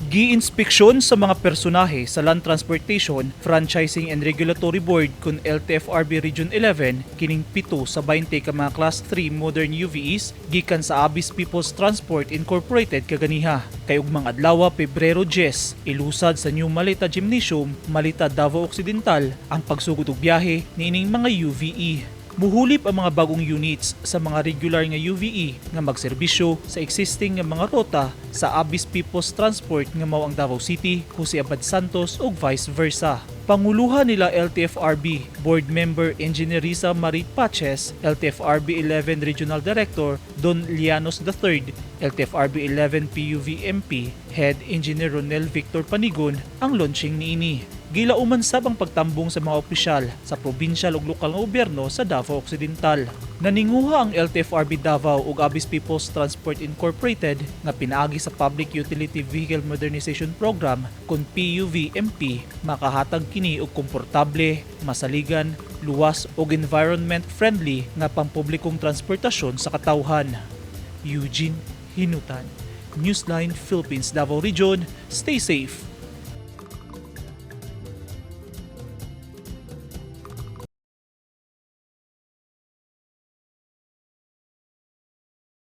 Gi-inspeksyon sa mga personahe sa Land Transportation, Franchising and Regulatory Board kun LTFRB Region 11 kining 7 sa 20 ka mga Class 3 modern UVEs gikan sa Abis People's Transport Incorporated kaganiha. Kay ugmang adlaw, Pebrero 10, ilusad sa New Malita Gymnasium, Malita, Davao Occidental ang pagsugod og biyahe niining mga UVE. Muhulip ang mga bagong units sa mga regular nga UVE nga magserbisyo sa existing nga mga rota sa Abis People's Transport nga mao ang Davao City, Jose Abad Santos ug vice versa. Panguluhan nila LTFRB Board Member Engineer Risa Marit Paches, LTFRB 11 Regional Director Don Lianos III, LTFRB 11 PUV MP Head Engineer Ronel Victor Panigon ang launching niini. Gilauman sab ang pagtambong sa mga opisyal sa provincial ug lokal nga gobyerno sa Davao Occidental. Naninguha ang LTFRB Davao ug Abis People's Transport Incorporated nga pinaagi sa Public Utility Vehicle Modernization Program kun PUVMP makahatag kini og komportable, masaligan, luwas ug environment friendly nga pampublikong transportasyon sa katawhan. Eugene Hinutan, Newsline Philippines Davao Region. Stay safe.